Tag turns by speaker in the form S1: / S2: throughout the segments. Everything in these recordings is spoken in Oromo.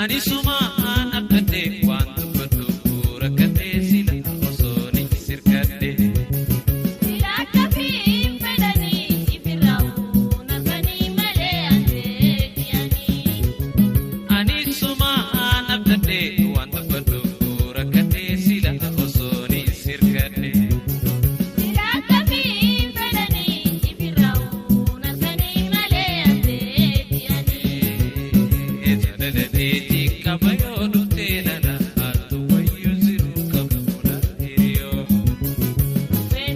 S1: Ani sumaan abdadhe waan dubbadhu rakkatee sila osoo ni sirkadhe.
S2: Silaa fiin fedhanii ifirraa'uu narkanii malee anteekiyanii.
S1: Ani sumaan abdadhe waan dubbadhu rakkatee sila osoo ni sirkadhe.
S2: Silaa fiin fedhanii ifirraa'uu narkanii malee anteekiyanii.
S1: Jaalala qaba yoo dhuftee nana haatu wayyuu jiru qabuudha hiriyoo.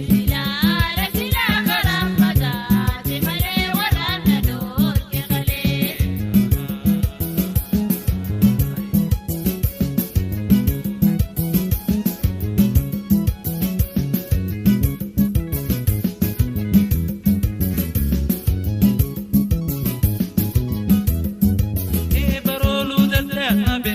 S2: Silaa silaa karaan fagaate malee waraana dhoorke galee.
S1: Barooluu dadhabe